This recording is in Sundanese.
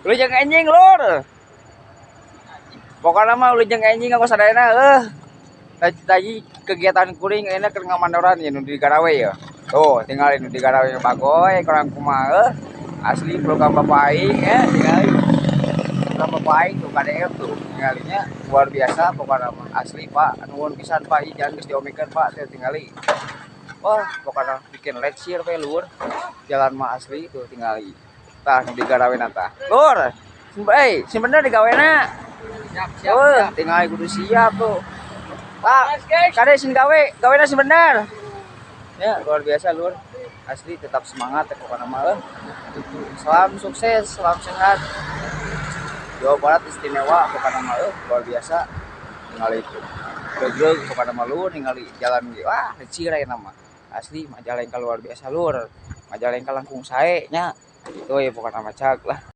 Wilujeng enjing, Lur. Pokoknya mah wilujeng enjing aku sadayana eh. Tadi, tadi kegiatan kuring ayeuna keur ngamandoran ya nu di garawe ya. Tuh, tinggal nu di garawe bagoy kurang kumaha eh. Asli program Bapak aing ya, tinggal program Bapak aing tuh KDM tuh tinggalinya luar biasa pokoknya mah. Asli, Pak, nuhun pisan, Pak, ieu jalan geus diomekeun, Pak, teh tingali. Wah, pokoknya bikin lecir we, Lur. Jalan mah asli tuh tingali. Tah nu digarawena tah. Lur, eh, sing bener digawena. Siap, siap, Oh, siap. Tinggal kudu siap tuh. Pak, kade sing gawe, gawena sing bener. Ya, luar biasa, Lur. Asli tetap semangat ya pokoknya mah. Eh. Salam sukses, salam sehat. Jawa Barat istimewa pokoknya mah eh, luar biasa. Tinggal itu. Regreg pokoknya mah, Lur, ningali jalan ge. Wah, lecir aya nama. Asli Majalengka luar biasa, Lur. Majalengka langkung sae nya. Itu ya pokoknya mah cag lah.